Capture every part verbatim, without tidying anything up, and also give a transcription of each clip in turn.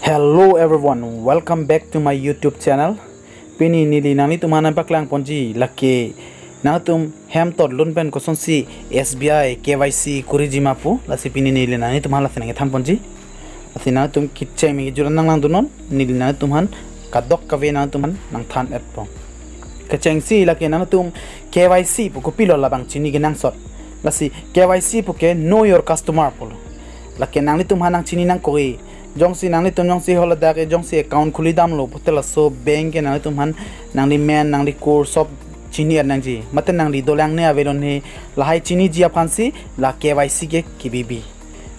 Hello everyone, welcome back to my YouTube channel. Pini neli nanglitum aphan nangpaklang ponji lake nangtum hem tot lun pen kosonsi S B I K Y C kuriji ma pu, lasi pini neli nanglitum aphan lasi nangkethan ponji. Lasi nangtum kecheng me kejut an nanglangdunnon, neli nanglitum aphan kadokave nangtum aphan nangthan-etpo. Kechengsi lake nangtum K Y C pu kopilo labang chini kenangsot. Lasi K Y C pu ke know your customer pulo. Lake nanglitum aphan nangchini nangkok-e. Jongsi nanglitum jongsi haladak ke jongsi account khuli damlo pulote laso bank ke nanglitum aphan nangli men, nangli kur sob chini-et nangji. Mate nangli dolang ne avelo ne, lahai chiniji aphansi la K Y C ke kebibi.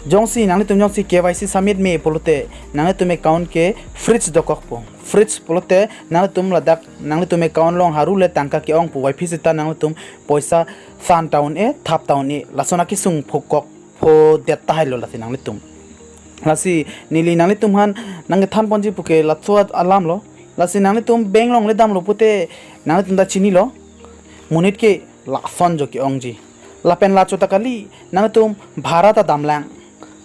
Jongsi nanglitum jongsi K Y C submit me pulote nanglitum account ke freeze dokokpo. Freeze pulote nanglitum ladak nanglitum account along haru le tangka ke-ong pu, wai phi seta nanglitum poisa san ta un-e, thap ta un-e, lason akesung phokok phodet tahailo lasi nanglitum. Lasi neli nanglitum aphan nangkethan ponji puke laso alamlo. Lasi nanglitum bank along le damlo pulote nanglitum ta chinilo. Monit ke lason jo ke-ongji. Lapen laso ta kali, nanglitum bhara ta damlang.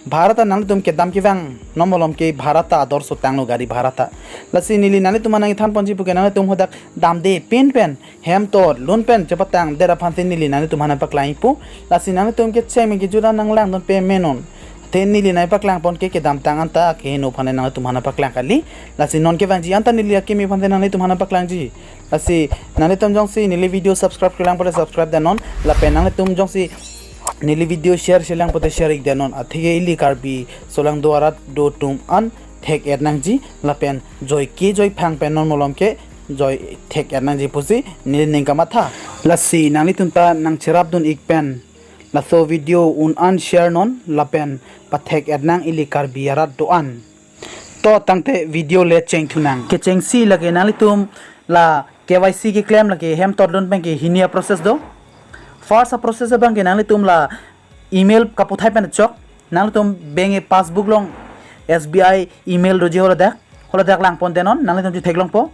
Bhara ta nanglitum kedam kevang non malom ke bhara ta ador so tanglo, gari bhara ta. Lasi neli nanglitum aphan nangkethan ponji puke nangtum hadak damde pin pen hem tot lun pen chepatangdet aphansi neli nanglitum aphan nangpaklang pu. Lasi nangtum kecheng me kejut an nanglangdun pamenon. Athe neli nangpaklang pon ke kedamtang anta keheno aphan nangtum aphan nangpaklang kali. Lasi non kevangji anta neli akimi aphansi nangtum aphan nangpaklangji. Lasi nanglitum jongsi neli video subscribe kelang pulote subscribe detnon. Lapen nanglitum jongsi neli video share shelang pulote share-ik detnon. Atheke ili Karbi solangdo arat do atum an thek-et nangji lapen joike joiphang pen non malom ke joi thek-et nangji pusi neli ning kamatha. Lasi nanglitum ta nangcherapdun-ik pen laso video un an share non lapen pathek-et nang ili Karbi arat do-an. To tangte video le chengthu nang. Kechengsi lake nanglitum la K Y C keklem lake hem tot lun pen ke hini aprocess do. First aprocess abang ke nanglitum la email kaputhai pen chok. Nanglitum bank e passbook along S B I email doji haladak. Haladak lang pon detnon, nanglitum chetheklongpo.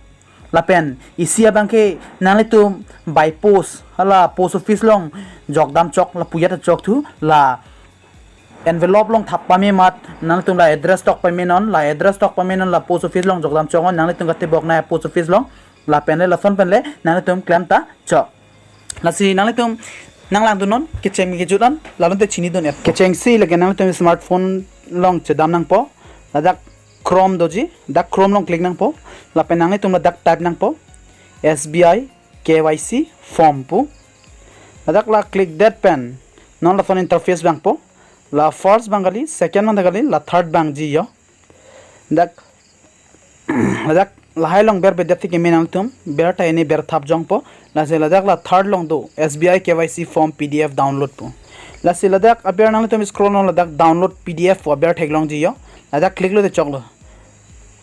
Lapen isi abang ke nanglitum by post, hala post office along jokdam chok, lapu ajat chok thu, la envelope along thap pame amat, nanglitum la address tok pamenon, la address tok pamenon, la post office along jokdam choknon, nanglitum katebok na post office along, lapen le lason pen le nanglitum klem ta chok. Lasi nanglitum nanglangdunnon, kecheng me kejut an, la lun te chinidun-et. Kechengsi lake nanglitum smartphone along chedam nangpo, ladak Chrome doji, dak Chrome along click nangpo, lapen nanglitum ladak type nangpo, S B I K Y C form pu. Ladak la click det pen non lason interface vangpo. La first abang kali, second abang kali, la third abangji ho. Dak ladak lahai along ber bedet thik eme nangtum, ber ta ene ber thap jongpo. Lasi ladak la third along do S B I K Y C form P D F download pu. Lasi ladak aber nangtum scroll non, ladak download P D F pu aber theklongji ho. Ladak click lote choklo.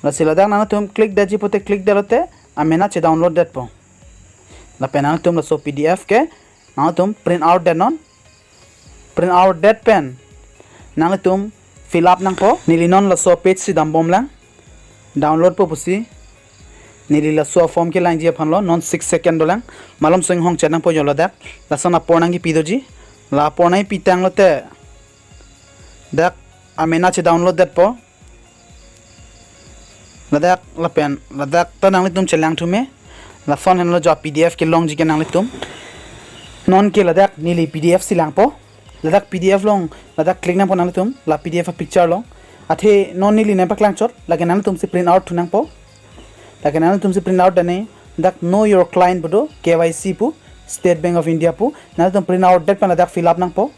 Lasi ladak nangtum click detji pulote click detlote amena chedownload detpo. Lapen nangtum laso P D F ke nangtum print out detnon. Print out det pen nangtum fill up nangpo. Neli non laso page si dambomlang. Download po pusi. Neli laso form kelangji aphanlo, non six second dolang. Malomso inghong chet nangpo ho ladak. Lason apor nangkepi doji. La apor nangkepitanglote dak amena chedownload detpo. Ladak lapen ladak ta nanglitum chelangthu me. Lason henlo jo P D F kelongji ke nanglitum. Non ke ladak neli P D F si langpo. Ladak P D F along ladak click nangpo nanglitum, la P D F apicture along. Athe non neli nangpaklang chot, lake nangtumsi print out thu nangpo. Lake nangtumsi print out detne, dak Know Your Client pu do, K Y C pu, State Bank of India pu, nangtum print out det pen ladak fill up nangpo.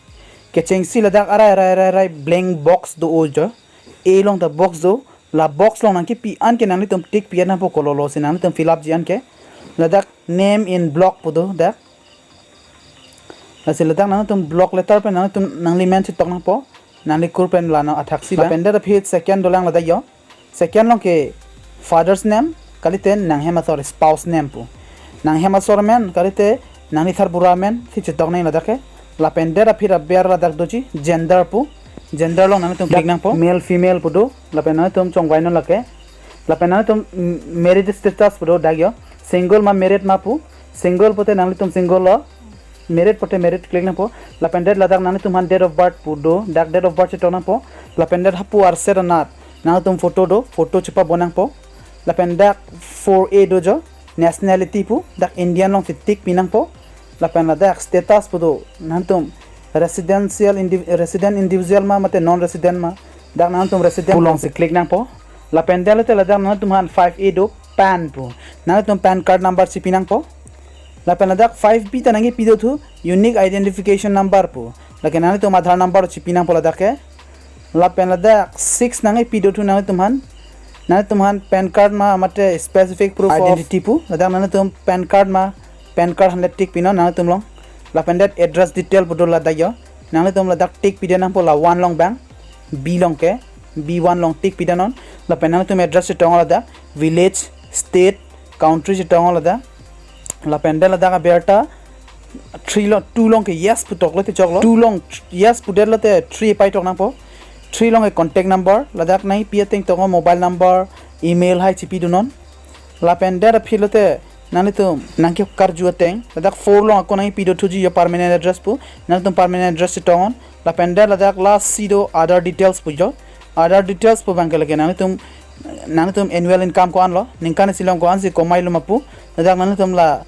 Kechengsi ladak arai arai arai arai blank box do-o jo. E along ta box do, la box along nangkepi an ke nanglitum tick pi an nangpo, kololo si nanglitum fill up ji an ke. Ladak name in block pu do dak. Lasi ladak nangtum block letter pen nangtum nangli men chetok nangpo. Nangli kur pen la nang athak si ba. Lapen det aphi second dolang ladak ho. Second along ke father's name, kalite nanghem asor, spouse name pu. Nanghem asor amen, kalite nangli tharbura amen si chetok nang ladak ke. Lapen det aphi aber ladak doji gender pu. Gender along nangtum click nangpo. Male, female pu do. Lapen nangtum chongvainon lake. Lapen nangtum, mm, married status pu do dak ho. Single ma married ma pu. Single pulote nanglitum single lo. Married pulote married click nangpo. Lapen det ladak nanglitum aphan date of birth pu do. Dak date of birth chetok nangpo. Lapen det hapu arse anat Nangtum photo do, photo chepabonangpo. Lapen dak four A do jo, nationality pu, dak Indian alongsi tick pinangpo. Lapen ladak status pu do, nangtum residential indi-, resident individual ma mate non resident ma. Dak nangtum resident pu alongsi click nangpo. Lapen det lote ladak nangtum aphan five A do, PAN pu. Nangtum PAN card number chepinangpo. Lapen ladak five B ta nangkepi dothu unique identification number pu. Lake nangtum Aadhaar number chepinangpo ladak ke. Lapen ladak six nangkepi dothu nangtum aphan. Nangtum aphan PAN card ma mate specific proof of identity pu. Ladak nangtum PAN card ma, PAN card aphan le tick pinon nangtum along. Lapen det address detail pu do ladak jo. Nangtum ladak tick pidet nangpo la one along abang. B along ke, B one along tick pidet non. Lapen nangtum address chetong ladak, village, state, country chetong ladak. Lapen det ladak abirta three along, two along ke yes pu toklo te choklo. Two along yes pudet lote three paitok nangpo. Three along ke contact number, ladak nangpi ateng toklo mobile number, email hai chepidun non. Lapen det aphi lote nangtum nangkekarju ateng, ladak four along ako nangpi dothuji jo permanent address pu. Nangtum permanent address chetong non. Lapen det ladak last si do Aadhaar details pu jo. Aadhaar details pu abang ke lake nangtum, nangtum annual income ko-an lo, ningkan isi along ko-ansi komailo ma pu. Ladak nangtum la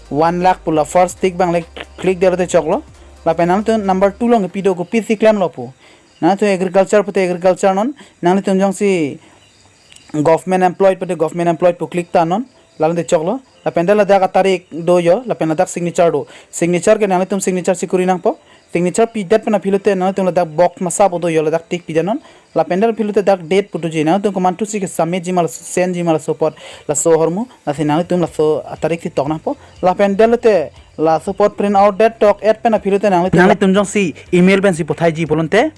one lakh pu la first tick abang le click det lote choklo. Lapen nangtum number two along kepi do kopisi klemlo pu. Nangtum agriculture pute agriculture non, nangtum jongsi government employed pute government employed pu click ta non, lalo te choklo. Lapen det ladak atarik do jo, lapen ladak signature do. Signature ke nangtum signature si kuri nangpo. Signature pidet pen aphi lote nangtum ladak box masa pu do jo, ladak tick pidet non. Lapen det aphi lote dak date pu doji, nangtum komantusi ke submit ji ma, send ji ma laso apot, laso ahormu, lasi nangtum laso atarik si tok nangpo. Lapen det lote laso apot print out det tok et pen aphi lote nangtum, nangtum jongsi email pensi pothaiji pulote,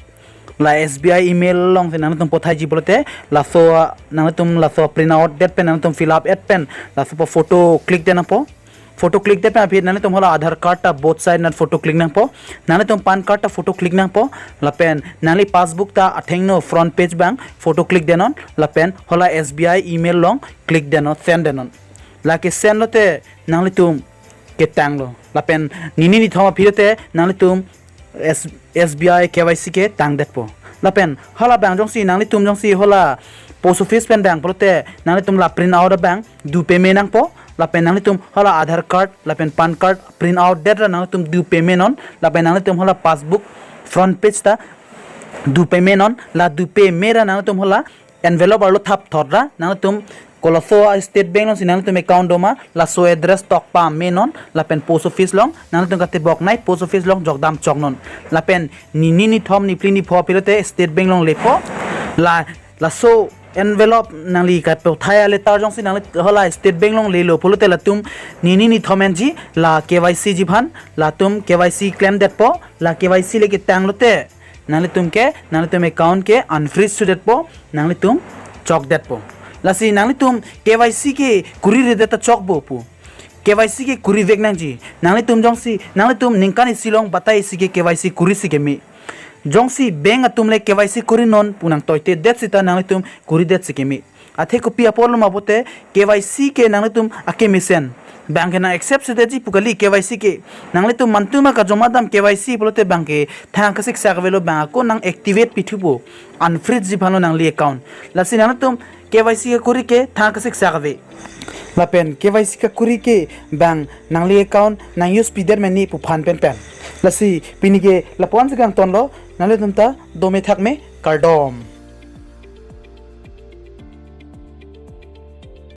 la S B I email alongsi nangtum pothaiji pulote, laso, nangtum laso print out det pen nangtum fill up et pen, laso apot photo click det nangpo. Photo click det pen aphi nangtum hala Aadhaar card ta both side nat photo click nangpo. Nangtum PAN card ta photo click nangpo. Lapen nangli passbook ta athengno front page abang photo click det non. Lapen hala S B I email along click det non, send det non. Lake send lote nanglitum ketanglo. Lapen nini nithom aphi lote nanglitum S-, S B I K Y C ketang detpo. Lapen hala abang jongsi nanglitum jongsi hala post office pen dang pulote nanglitum la print out abang du peme nangpo. Lapen nanglitum hala Aadhaar card lapen PAN card print out det ra nanglitum du peme non. Lapen nanglitum hala passbook front page ta du peme non. La du peme ra nanglitum hala envelope arlo thap thot ra nanglitum koloso a State Bank alongsi nanglitum account doma, laso address tok pame non, lapen post office along nanglitum katebok nai, post office along jokdam chok non. Lapen nini nithom niphli nipho aphi lote State Bank along lepo. La, laso envelope nangli katpothai a letter jongsi nangli hala State Bank along lelo pulote latum nini nithom enji la K Y C ji aphan, latum K Y C klem detpo. La K Y C le ketang lote nanglitum ke, nanglitum account ke unfreeze sudetpo, nanglitum chokdetpo. Lasi nanglitum K Y C ke kuriredet ta chokpo pu. K Y C ke kurivek nangji. Nanglitum jongsi, nanglitum ningkan isi along batai isi ke K Y C kurisi keme. Jongsi bank atum le K Y C kurinon pu nangtoite det sita nanglitum kuridet si keme. Athe kopi apotlo ma pulote K Y C ke nanglitum akemesen. Bank ke nang accept sedetji pu kali K Y C ke. Nanglitum mantu ma kajoma dam K Y C pulote bank ke thang kasik sak avelo, bank ako nang activate pithupo. Unfreeze ji aphanlo nangli account. Lasi nanglitum K Y C kekuri ke thang kasik sak ave. Lapen K Y C kekuri ke bank nangli account nang use pidet meni pu aphan pen pen. Lasi pini ke lapu-an si kangtonlo, nanglitum ta dome thakme, kardom.